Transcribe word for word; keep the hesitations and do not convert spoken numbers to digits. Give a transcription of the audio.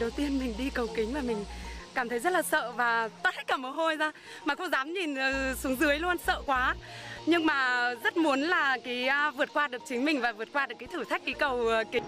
Đầu tiên mình đi cầu kính mà mình cảm thấy rất là sợ và toát hết cả mồ hôi ra, mà không dám nhìn ờ, xuống dưới luôn, sợ quá. Nhưng mà rất muốn là cái à, vượt qua được chính mình và vượt qua được cái thử thách cái cầu ờ, kính.